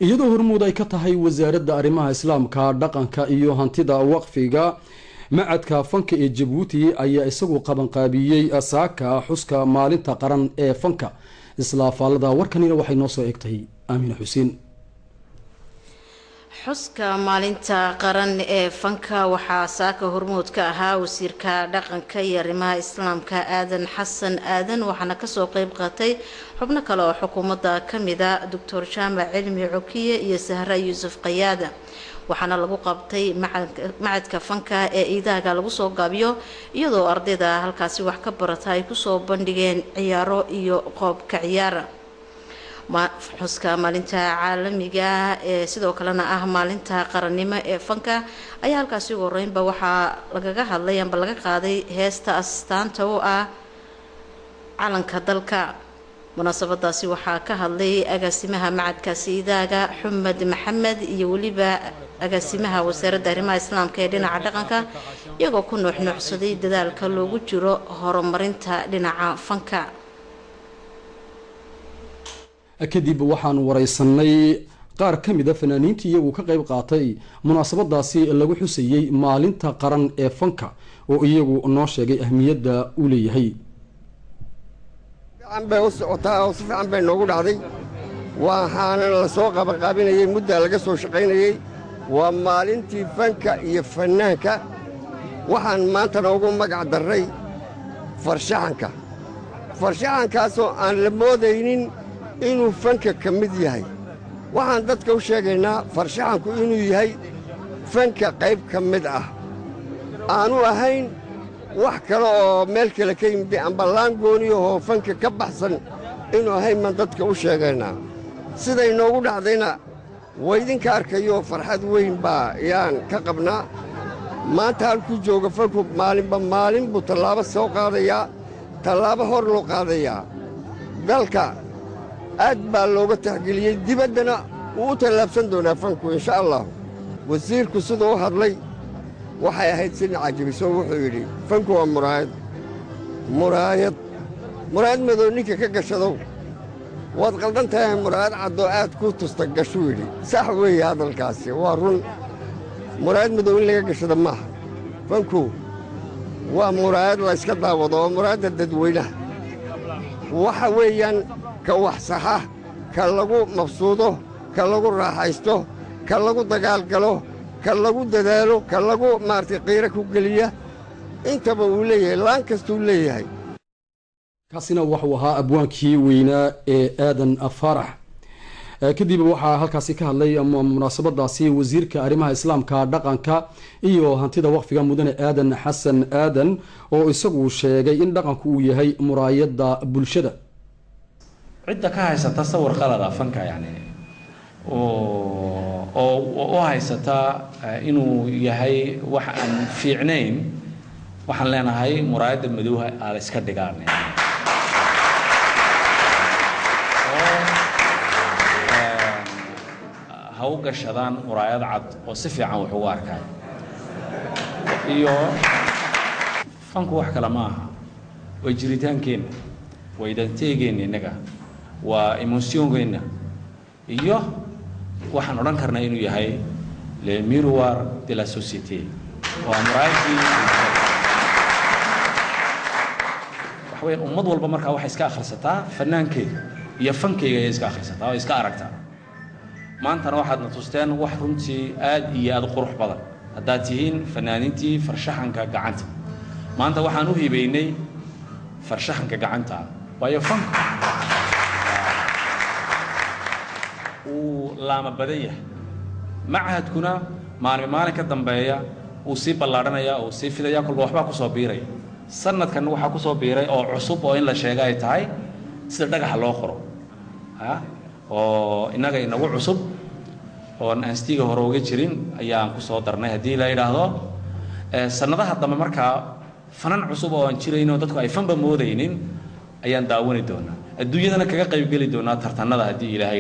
Iyadoo hormuud ay ka tahay Wasaaradda Arrimaha Islaamka, Dhaqanka iyo Hantida Waqfiga, Macadka Fanka ee Jabuuti ayaa isagu qabanqaabiyey saaka xuska Maalinta Qaran ee Fanka. Isla faallada warkanina waxay noo soo eegtay Aamina Xuseen. Xuska Maalinta Qaran ee Fanka waxaa saaka hormood ka ahaa Wasiirka Dhaqanka iyo Arrimaha Islaamka Aadan Xasan Aadan, waxaana kasoo qeyb qaatay xubno kale oo xukuumadda kamida, Doctor Jaamac Cilmi Cokiye iyo Sahra Yuusuf Qayaada. Waxaana lagu qabtay Macadka Fanka ee Iidaaga lagu soo gaabiyo, iyadoo ardayda halkaasi wax ka barata ay kusoo bandhigeen ciyaaro iyo qoobka ciyaara. Xuska maalinta caalamiga ee sidoo kalena ah maalinta qarannimo ee fanka ayaa halkaasi ugu horeynba waxaa lagaga hadlay amba laga qaaday heesta astaanta u ah calanka dalka. Munaasabadaasi waxaa ka hadlay agaasimaha macadkaasi Idaaga, Xumed Maxamed, iyo weliba agaasimaha Wasaaradda Arrimaha Islaamka ee dhinaca dhaqanka, iyagoo ku nuuxnuuxsaday dadaalka loogu jiro horumarinta dhinaca fanka. Kadib waxaan wareysanay qaar ka mid a fanaaniintii iyagu ka qayb qaatay munaasabadaasi lagu xusayey Maalinta Qaran ee Fanka, oo iyagu noo sheegay ahmiyadda uu leeyahay. Fiican bay u socotaa oo si fiican bay noogu dhacday. Waxaana la soo qabanqaabinayey, muddaa laga soo shaqaynayey. Waa maalintii fanka iyo fannaanka. Waxaan maanta noogu magac darray farshaxanka, farshaxankaasoo aan la moodaynin inuu fanka ka mid yahay. Waxaan dadka u sheegaynaa farshaxanku inuu yahay fanka qayb ka mid ah, aanu ahayn wax kale oo meel kale ka yimid amba laan gooniyahoo fanka ka baxsan inuu ahayn baan dadka u sheegaynaa. Siday noogu dhacdayna waydinka arkayo, farxad weyn baa yaan ka qabnaa. Maanta halkuu jooga fanku, maalinba maalin buu tallaabo soo qaadayaa, tallaabo hor loo qaadayaa. Dalka aad baa looga taxgeliyey, dibaddana wuu u tallaabsan doonaa fanku, insha allah. Wasiirku siduu u hadlay waxay ahayd si nacajabiso. Wuxuu yidhi, "Fanku waa muraayad, muraayad, muraayad madow ninka ka gashadow waad qaldan tahay, muraayad caddoo aad ku tusta gashuu," yidhi. Sax weeye hadalkaasi, waa run. Muraayad madow in laga gashado maaha. Fanku waa muraayad la yska daawado oo muraayadda dadweynaha waxa weeyaan ka wax saxa, ka lagu mabsuudo, ka lagu raaxaysto, ka lagu dagaalgalo, ka lagu dadaalo, ka lagu maaragtay qiiro ku geliya. Intaba uu leeyahay, laan kastuu leeyahay. Kaasina waxuu ahaa abwaankii weynaa ee Aadan Faarax. Kadib waxaa halkaasi ka hadlay munaasabadaasi Wasiirka Arrimaha Islaamka, Dhaqanka iyo Hantida Waqfiga, Mudane Aadan Xasan Aadan, oo isagu sheegay in dhaqanku uu yahay muraayadda bulshada. Cidda ka haysata sawir qalada fanka, yani oo u haysata inuu yahay wax aan fiicnayn, waxaan leenahay muraayadda madowha aa la iska dhigaan oo ha u gashadaan muraayad cad oo si fiican wax ugu arkaan. Iyo fanku wax kale ma aha, waa jiritaankeenna, waa identité-geenna innaga, waa émotion-geenna, iyo waxaan odhan karnaa inuu yahay le miroir de la société, waa muraayadii bulshada. Waxa weeyaan ummad walba markaa waxay iska akhrisataa fanaankeyga iyo fankeyga ayay iska akhrisataa oo iska aragtaa. Maantana waxaad na tusteen wax runtii aad iyo aad u qurux badan haddaad tihiin fanaaniintii farshaxanka gacanta. Maanta waxaan u hibaynay farshaxanka gacanta, waayo fanku uu laama badan yahay. Machadkuna maalin maalin ka dambeeya uu sii ballaadhanaya, uu sii fidaya, kolba waxbaa kusoo biiraya. Sanadkan waxaa kusoo biiray oo cusub oo in la sheega ay tahay sida dhagaxa loo qoro oo innaga inagu cusub oon anstiga hore uga jirin ayaan kusoo darnay. Haddii la yidhaahdo sanadaha dambe markaa fanan cusub oo aan jirayn oo dadku ay fanba moodaynin ayaan daawani doonaa, adduunyadana kaga qaybgeli doonaa tartanada haddii Ilaahay.